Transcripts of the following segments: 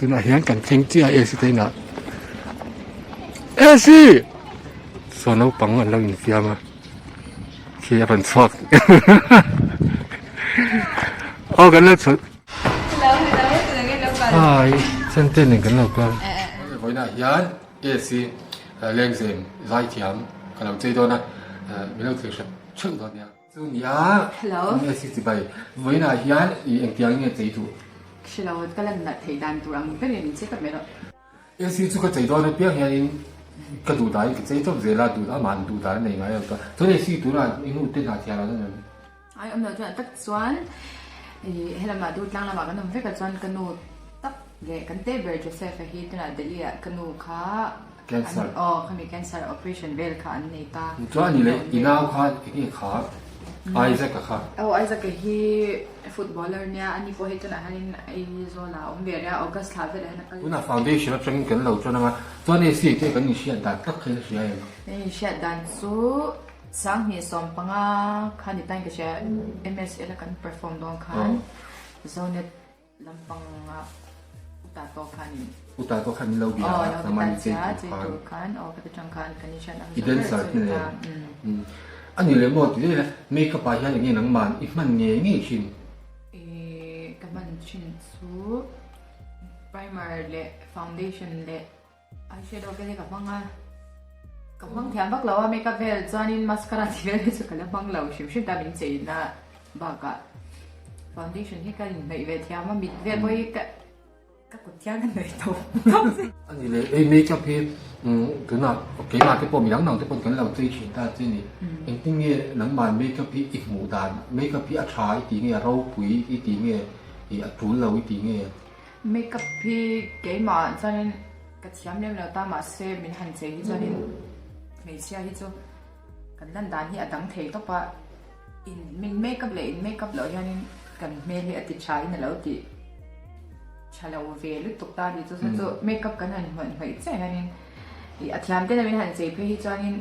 Tunah hian kan thleng chiah a AC te inah AC saw naupang an lo infiam a khi a rawn chhuak aw kan lo chhut hi sente nen kan lo kal vawiinah hian AC lengzem zaithiam ka lo chei dawn a min lo thlir hrep theuh dawn nia. Chu nia, AC chibai vawiinah hian i engtiang nge chei duh? Hrelo, ka lan nalh theih dan tur ang berin min chei tawp mai rawh. AC chu ka chei dawn apiang hianin ka duh dahin ka chei tawp zel a, duh amah an duh dan a nei ngai lo ta. Chuan AC tunah i nu te hna thiam lo dawn em? Ai awm lo chuan tak chuan i helamah Durtlang lamah kan awm vek a chuan ka nu tak leh kan te ber Joseph-a hi tunah Delhi ah ka nu kha Cancer. Aw khami cancer operation vel kha an nei ta. Chuan ani leh i nau kha eng nge kha Isaac-a kha? Aw Isaac-a hi footballer nia ani pawh hei tunah hianin Aizawl ah a awm ve rih a August thla velah hian a kal. Tunah foundation atangin kan lo tan anga chuan hei si te kan inhriat dan tak kha i hria em? Kan inhriat dan chu 2015 kha ni tain ka hria MSL a kan perform dawn khan Zonet Lampangah uta tawk khanin. Uta tawk khan min lo bia a, nangmah ni chei tur khan. Aw ka ti tang khan kan inhriat ang I dancer te nen. A ni leh maw ti daih ila makeup ah hian enge nangmah i hman ngei ngei thin? Ih ka hman thin chu primer leh foundation leh eyeshadow vel hi ka hmang a. Ka hmang thiam vak lo a makeup vel chuanin mascara tih vel hi chu ka la hmang lo hrim hrim ta min cheina bakah foundation hi ka inhnawih ve thiam a mit vel pawh hi ka ka kut thiang ka hnawih tawp tawp si. A ni leh hei makeup hi tunah keimah te pawh midang dang te pawh kan lo chei thin ta che ni. Engtin nge nangmah makeup hi i hmuh dan makeup hi a tha i tih nge a ropui i tih nge a tul lo i tih nge? Makeup hi keimah chuanin ka thiam lem lo ta mahse min han chei hi chuanin hmeichhia hi chu kan lan dan hi a dang thei tawp a in min makeup leh in makeup loh hianin kan hmel hi a ti tha in a lo ti tha lo ve lutuk ta tih chu chu makeup kan han hmawlh hmawih chiah hianin ih a thiam ten a min han chei phei hi chuanin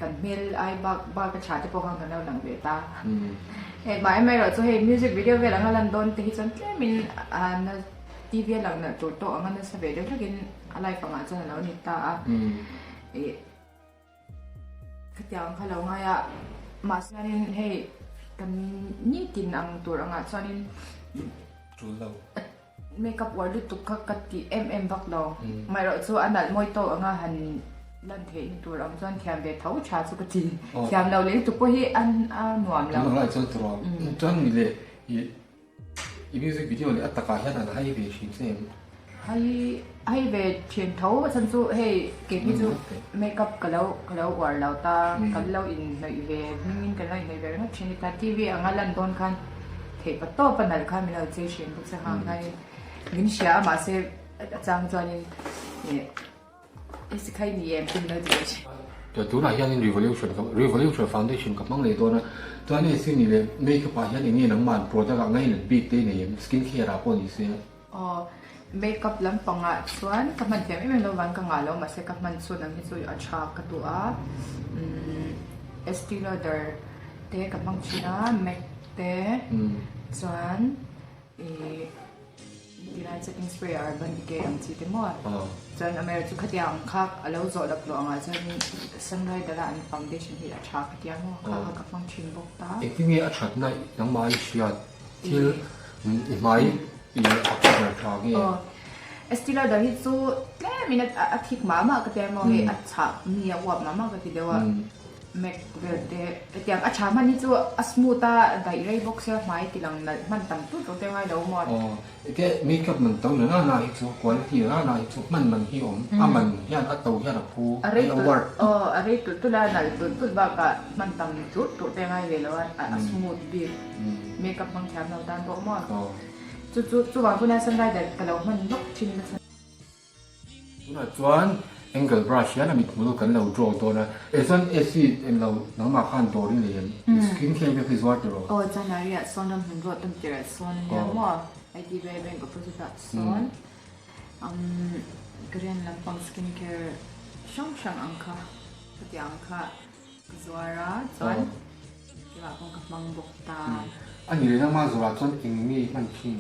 kan hmel ai bak bak a tha te pawh khan kan lo lang ve ta. Hei mah em erawh chu hei music video vel anga lan dawn te hi chuan tlemin a na TV a lang nalh tur tawh anga nasa ve deuh hlekin a live angah chuan a lo ni ta a. Ih khatiang kha lo ngai a mahse hianin hei kan nitin ang tur angah chuanin Tul lo. Makeup uar lutuk kha ka ti em em vak lo. Amaherawh chu a nalh mawi tawk anga han lan theih na tur ang chuan thiam ve tho tha chu ka ti. Thiam lo leh lutuk pawh hi a nuam lo. Tunah chuan tawrh a chuan ni leh i music video leh a takah hian an hai ve thin che em? Hai hai ve thin tho a chhan chu hei kei hi chu makeup ka lo ka lo uar lo ta kan lo inhnawih ve hmingin kan lo inhnawih ve ringawt thin a ni ta TV anga lan dawn khan Theih pa tawp a nalh khan min lo chei hrim bawk che hang khanin min hria a mahse a chang chuanin ih i si khai ni em tin lo ti leh thin. Tunah hianin Revolution ka Revolution Foundation ka hmang leh dawn a, chuan hei sin ni leh makeup ah hian eng nge nangmah an product ah ngainat bik te i nei em skin care ah pawh ni se. Aw makeup lampangah chuan ka hman thiam em em lo vang ka ngah lo mahse ka hman chhun ang hi chu a tha ka duh a umm Estee Lauder te ka hmang thin a mac te chuan ih tilai setting spray Urban Decay ang chi te maw chuan amaherawhchu chu khatiang ang kha a lo zawh lak loh angah chuanin Sunrider a an foundation hi a tha ka tia maw kha kha ka hmang thin bawk ta. Engtin nge a thatna nangmah i hriat thil i hmai i a cover tha nge? Aw Estee Lauder hi chu tlemin a thik mah mah ka tia maw hei a chhah mi a uap mah mah ka ti deuh a. Mac vel te hetiang a tha hman hi chu a smooth a daih rei bawk sia hmai ti lang nalh hman tam tut lo te ngai lo maw. Aw ete makeup man to na na hi chu quality na na hi chu hman man hi awm a man hian a to hian a phu a rei tulh aw a rei tulh tulh a nalh tulh tulh bakah hman tam tut tut te ngai ve lo a a smooth bik makeup hmang thiam lo tan pawh maw chu chu chuvang chu nia sunrider ka lo hman lawk thin nasa. Tunah chuan angle brush hian a mithmul kan lo draw dawn a, eh chuan AC eng lo nangmah khan dawr i nei em? Skin care vel khi zuar tiraw? Aw chuan a riah sawn ram hmun ruat tam tirah sawn a nia maw? IDBI bank opposite ah sawn umm Korean lampang skin care hrang hrang ang kha khatiang ang kha ka zuar a chuan keimah pawh ka hmang bawk ta. A ni leh nangmah zuarah chuan eng nge i hman thin?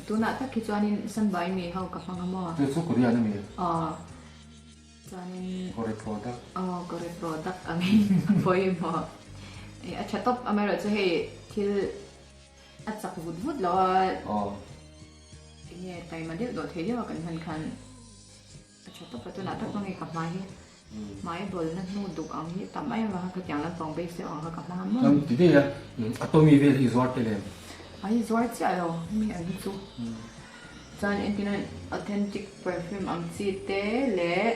Tunah tak hi chuanin Sunby mi ho ka hmang a maw? Chu chu Korean a mi? Aw. Chuanin Kore product. Aw kore product angin a pawimawh. A tha tawp amaherawhchu hei thil a chak vut vut lo a. Aw. Enge taima deuh dawh thei deuh a kan hman khan a tha tawp a tunah tak hmang hi ka hmai hi hmai bawlna hnu duk ang hi tam em avang kha khatiang lampang base deuh ang kha ka hmang a maw. Chuan ti daih a Atomy vel hi zuar tel em? A hi zuar chiah lo mi an hi chu. Chuan entirna authentic perfume ang chi te leh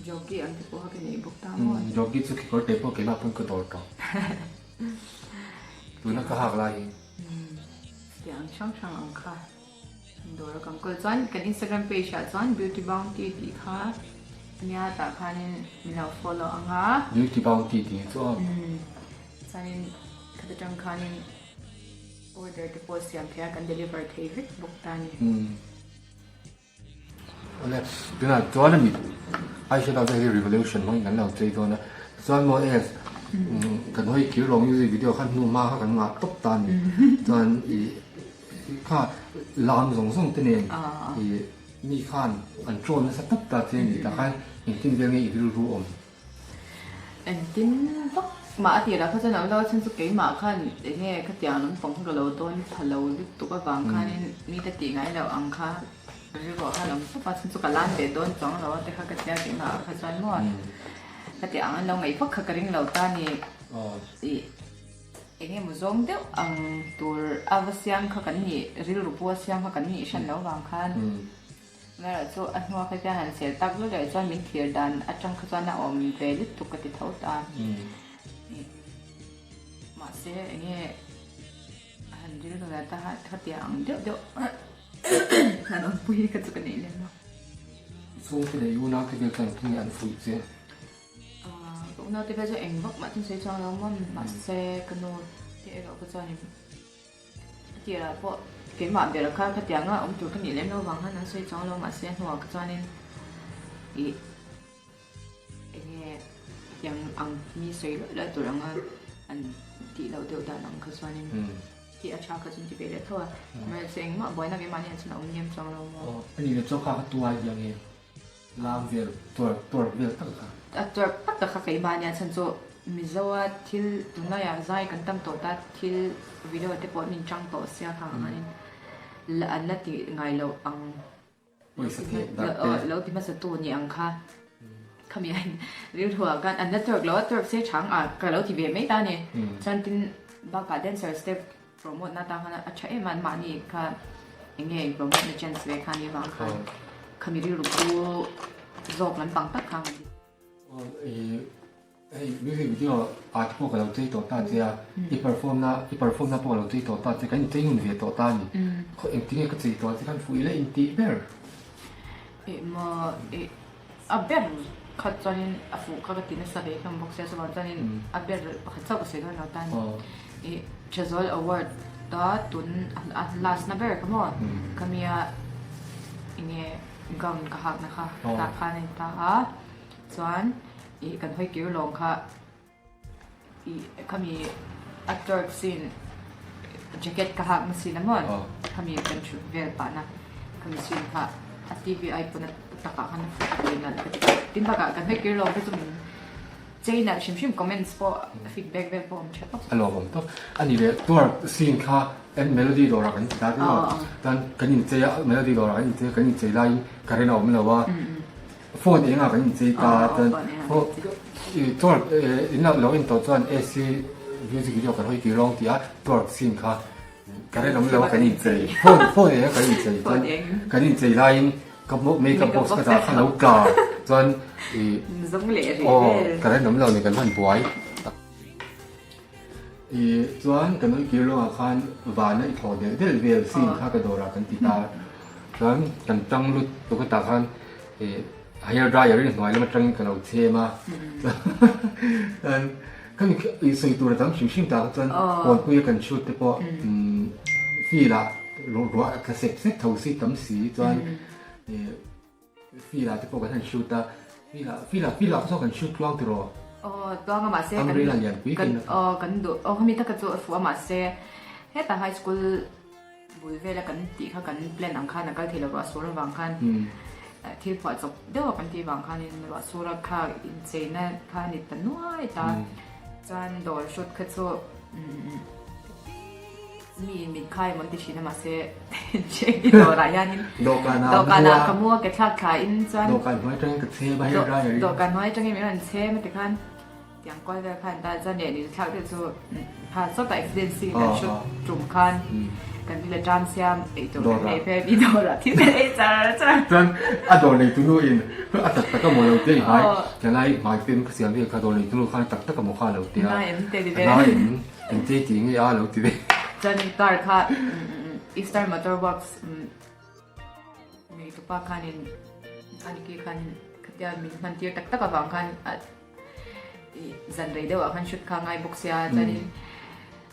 jockey ang te pawh kha ka nei bawk ta maw? Jockey chu kekawr te pawh keimah pawn ka dawr tawh. Tuna ka hak lai hi. Tiang hrang hrang ang kha dawr a kan kawl. Chuan kan Instagram page ah chuan beauty bounty tih kha ania tah khanin min lo follow ang a. Beauty bounty tih chu a. Chuanin khata tang khanin. Order te pawh siam thei a, kan deliver thei vek bawk ta a ni. Awle, tunah chuan a mit eyeshadow te hi revolution hmangin kan lo chei dawn a, chuan maw es kan hawi kir lo music video kha hnu hma kha kan ngah tawp ta a ni, chuan ih kha lam zawng zawng te nen ih mi khan an troll nasa tawp ta che a ni, tah khan engtin vel nge i rilru awm? Engtin vak mah a tirah kha chuan a awm lo a chhan chu keimah khan eng nge khatiang lampang kha ka lo dawn pha lo lutuk avang khanin mi ka tih ngai loh ang kha rilruah khan a awm tawp a chhan chu ka lan ve dawn chuang lo a te kha ka tia keimah ah kha chuan maw khatiang ang an lo ngaih vak kha ka ring lo ta ni ih eng nge maw zawng deuh ang tur a va siam kha kan nih rilru pu a siam kha kan nih hran loh avang khan. Erawh chu a hnua kha hian han sel tak luah leh chuan min thlir dan atang kha chuan a awm ve lutuk ka ti tho ta. Mahse eng nge han rilru leh ta khatia ang deuh deuh han awmpui kha chu ka neih lem lo. Chhungte leh unau te vel chuan engtin nge an fuih che? Ka unau te vel chu eng vak mah chu an sawi chuang lo maw mahse ka nu te erawh kha chuanin A tirah pawh keimah ber kha khatianga awm tur ka nih lem lo vang khan an sawi chuang lo mahse a hnuah ka chuanin ih eng nge hetiang ang mi sawi luai luai tur anga an tih loh deuh dan ang kha chuanin tih a tha kha chu an ti ve leh tho a mahse engmah buaina keimahni ah chuan a awm lem chuang lo maw. Aw a nih leh chaw kha ka tuai diang e. Lam vel twerk twerk vel tak kha. A twerk tak tak kha keimah ania chhan chu Mizoa thil tunlaiah zai kan tam tawh ta thil video te pawh an inchang tawh sia kha ang hianin an la ti ngai loh ang Pawisa theh darh te. Lo ti hmasa tu ni ang kha khami a rilru ah khan an la twerk lo a twerk se chang ah ka lo ti ve mai ta ni chuan tin bakah dancer step Promote na tan khan a tha em a, mahni kha eng nge in promote na chance ve kha ni avang khan khami rilru pu zawk lampang tak kha an ti. Hei music video ah te pawh ka lo chei tawh ta che a, i perform na i perform na pawh ka lo chei tawh ta che, kan inchei ngun ve tawh ta a ni. Khaw engtin nge ka chei tawh che khan fuih leh intih ber. Ih maw ih a ber khat chuanin a fuh kha ka ti nasa ve hlawm bawk sia chuvang chuanin a ber pakhat chauh ka sawi dawn lo tan ih Thazawl award a tun a last na ber kha maw khamia enge gown ka hak na kha tah khan a in ta a chuan ih kan hawi kir lawng kha Ih khami a twerk scene jacket ka hak na sin a maw khami kan thut vel pah na khami scene kha a TV ai pawn a takah khan a pui nalh ka ti tin bakah kan hmeh kir lo te chu min chei nalh hrim hrim comments pawh feedback vel pawh awm tha tawp. A lawm awm tawp a ni leh twerk scene kha en melody dawrah kan ti ta emaw chuan kan inchei a melody dawrah kan inchei a kan inchei laiin current a awm lo a. Phone engah kan inchei ta chuan twerk in lo en tawh chuan AC music video kan hawi tir rawng tih a twerk scene kha current awm lo a kan inchei phone phone engah kan inchei chuan kan inchei laiin ka makeup box ka dah kha lo tla chuan ih aw current awm lo nen kan han buai ih chuan kan hawi kir lawngah khan vana i thaw delh delh vel scene kha ka dawrah kan ti ta chuan kan tang lut tuk a tah khan. Hair dryer in hnuai lam atangin ka lo chhem a, chuan ka mi sawi tur a tam hrim hrim tak chuan kawnpui a kan shoot te pawh field ah ruah a tla sep sep tho si tam si chuan field ah te pawh kan han shoot a, field ah field ah field ah saw kan shoot tluang tiraw? Aw tluang a mahse umbrella lian pui kan duh aw khami taka chu a fuh a mahse hetah high school. Bul vela kan tih kha kan plan ang khan a kal thei lo ruah sur avang khan thil phuah chawp deuh a kan tih vang khanin ruah sura kha incheina kha a ni ta nuai ta chuan dawr hrut kha chu mi in min khai emaw an ti thin a mahse cheng i dawrah hianin dawhkanah ka mu a ke thlak thla in chuan dawhkan hnuai atangin ka chhem a hei rai a ri dawhkan hnuai atangin min rawn chhem a tikhan Tiang kual vel khan ta chuan leh ni thlak deuh chu kha sawtah accident scene kan shoot tum khan kan ri la tan siam ei tur kan nei ve mi dawrah thil kan ei char char. Chuan a dawr nei tunu in a tak tak a maw lo tia i hmai tlai hmai te ka siam vel kha dawr nei tunu khan a tak tak a maw kha a lo tia Nai em te ti ve. Nai em eng chei tih nge a lo ti ve. Chuan car kha Eastern Motor Works nei tupa khanin aniki khanin khatia min hman tir tak tak avang khan a zan rei deuh ah khan shoot kha a ngai bawk sia chuanin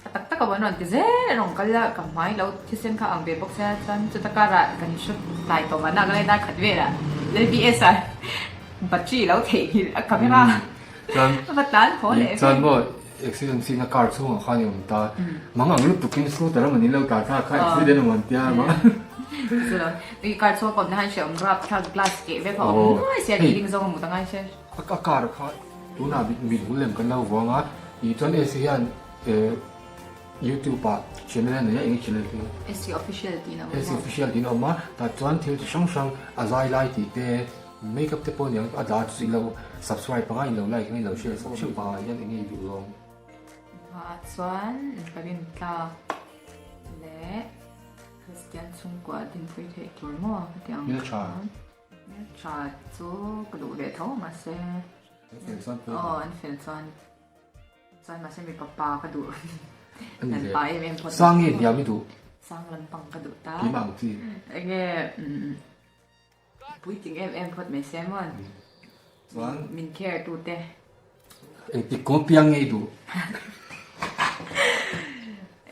a tak tak a rawn ti zel a rawn kal a ka hmai lo thisen kha ang ve bawk sia chuan chuta karah kan shoot tlai tawh mahna ka lai khat velah LBS ah battery lo theihnghilh a camera a va tlan haw leh chuan maw accident scene a car chhungah khan i awm ta mang ang lutukin scooter a maw ni lo tlan kha kha accident a maw an tia mang i car chhung a kawmna khan hreawm rapthlak glass keh vek a awm nuai sia tih ding zawng a hmu ta ngai sia. A car kha tunah mit bul lem kan lo vuang a, ih chuan AC hian youtube ah channel a nei a, eng channel chu? AC official tiin a awm a. AC official tiin a awm a, tah chuan thil chi hrang hrang a zai lai tih te makeup te pawh a niang a dah chu ilo subscribe anga ilo like anga ilo share sak theuh vangah hian eng nge i duh zawng? Hmaah chuan ka rin tlak leh Kristian chhungkua dinpui theih tur maw hetiang. Hmeltha. Hmeltha chu ka duh ve tho mahse An fel chuan pawh aw an fel chuan chuan mahse mipa pa ka duh an pa em em phawt Sang nge hniam i duh? Sang lampang ka duh ta Keimah ang chi Enge puitling em em phawt mai se maw Chuan min care tu te Engtik kawng piang nge i duh?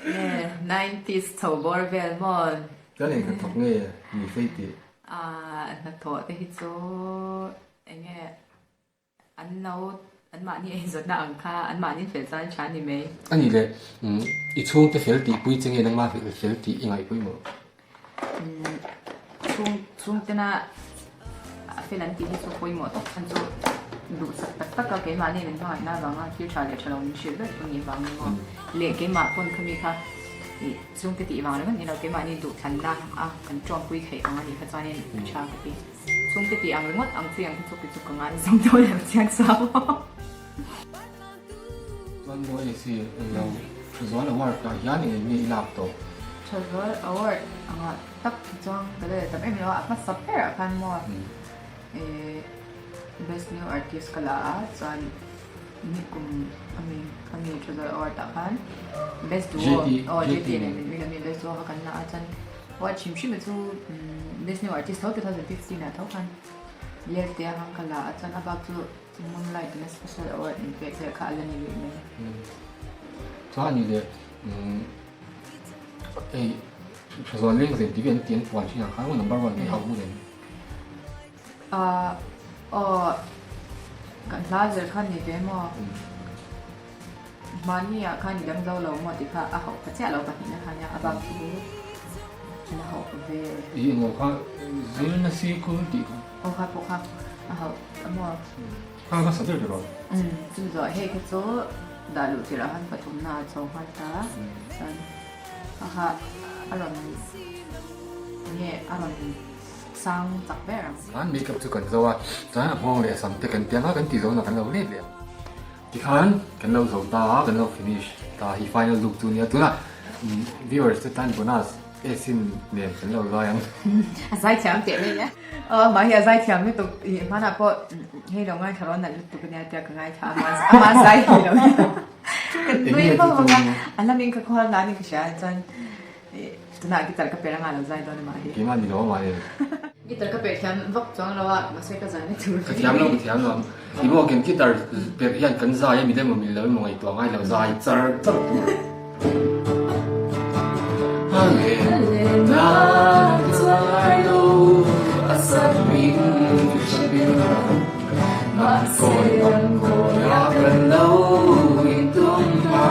Enge nineties chho bawr vel maw Chuan eng hnathawk nge ni fei tih? A hnathawh te hi chu eng nge an lo anmahni eizawtna ang kha anmahni fel chuan tha a ni mai. A nih leh i chhungte fel tih pui che nge nangma fel tih i ngaihpui maw? Chhung chhungtena a fel an tih hi chu pawimawh tak chhan chu duhsak tak tak a keimahni min hmangaihna avanga thil tha leh tha lo min hrilh ber tu nih vangin maw leh keimah pawn khami kha ih Chungte tih vang ringawt ni lo, keimahni duhthlanna a kan tawngpui theih ang a nih kha chuanin a tha ka ti. Chungte tih ang ringawt ang chi ang kha chu kei chu ka ngai zawng dawn lo chiang sa maw. Chuan maw AC englo Thazual Award ah hian eng eng nge i lak tawh? Thazual Award angah tak hi chuan ka la leh tam em lo a, a hmasa berah khan maw Best New Artist ka la a chuan Nikum ami ami Thazual Award ah khan Best Duo aw JT leh min min ami Best Duo kha kan la a chuan award hrim hrim chu Best New Artist tho 2015 ah tho khan Lelte ah khan ka la a chuan a bak chu Moonlight ina Special Award min pek vel kha a la ni rih mai. Chuan ani leh hei Thazual Lengzem tih vel an ti an puan thin ang khan number one hi a hmu reng. Ahh aw kan hla zir khan ni ve maw mahni ah khan i dang zo lo maw tih kha a hauh pha chiah lo pahnihna khan nia a bak chu a hauh pha ve. I englo kha zirna sikul tih kha. Aw kha pawh kha a hauh a maw. Kha kha sa ber tiraw. Umm chumi zawh hei kha chu dah luh tirh ah khan pathumna a chho nghal ta chuan kha kha a rawn enge a rawn Sang chak ber ang. Khan makeup chu kan zo a, chuan a nghawng leh a sam te kan tiang a, kan ti zo na kan lo let leh ang. Tikhan kan lo zo ta a, kan lo finish ta hi final look chu nia tunah viewers te tan bonus acin nen kan lo zai ang. A zai thiam teh mai nia. Aw amah hi a zai thiam lutuk i hmanah pawh hei lo ngaithla rawn nalh lutuk ania tia ka ngaithla a ama zai hi lo ka nui vak vak a, a lamin ka khual nan in ka hria chuan Tunah guitar ka per anga lo zai dawn amah hi. Keimah ni lo amah e. Guitar ka per thiam vak chuang lo a, mahse ka zai na tur. Ka thiam lo, ka thiam lo. Ti maw kan guitar per hian kan zai a mi lem mi lo emaw ngaihtuah ngai lo zai char char tur. A lenna zai lo a sat min hre bil mahse an kawi a kan lo intum hma.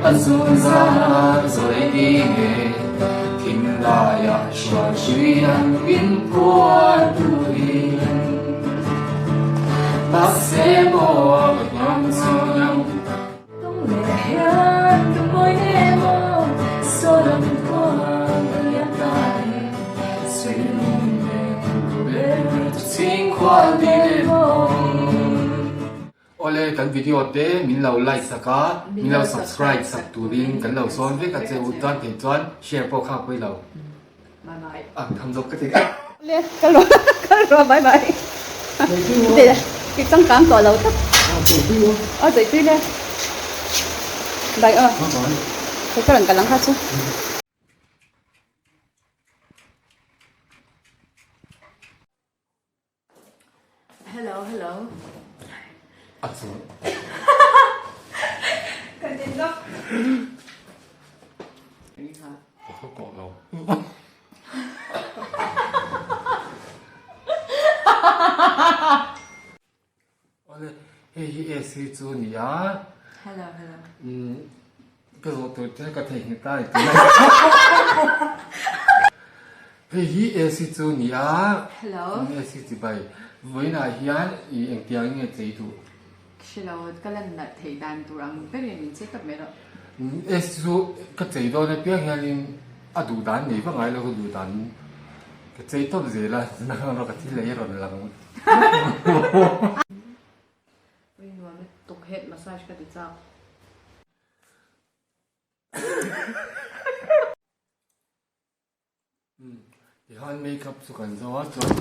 An zunzan zawi ding e, Thinlaiah hrual hrui an min phuar turin. Mahse maw ka hniam chuan ang. Tung leh hian lungmawi emaw saw lam khuan ka liam ta e, Suihlung leh ber chu chhingkhual dil mawi. Awle kan video te min lo like sak a, min lo subscribe sak turin kan lo sawn vek a che u chuan thei chuan share pawh kha pawi lo. Bye bye. A tham zawk ka ti. Awle kal rawh kal rawh bye bye. Ti changkang tawh lo tak. Aw zaitui le. Bye aw. Kei ka rawn kal ang kha chu. Hello hello. A chu. Kan in lawk. Ka tho tawh lo. Awle hei hi AC chu a ni a. Hello hello. Umm ka zawh tur che ka theihnghilh ta i tih. Hei hi AC chu a ni a. Hello. AC chibai vawiinah hian i engtiang nge chei duh? Hrelo ka lan nalh theih dan tur ang berin min chei tawp mai rawh. AC chu ka chei dawn apiang hianin a duh dan nei vak ngai lo ka duh dan ka chei tawp zel a nang erawh ka thil ei a rawn lang. Ui nuam lutuk head massage ka ti chak. Tihan makeup chu kan zo a chuan.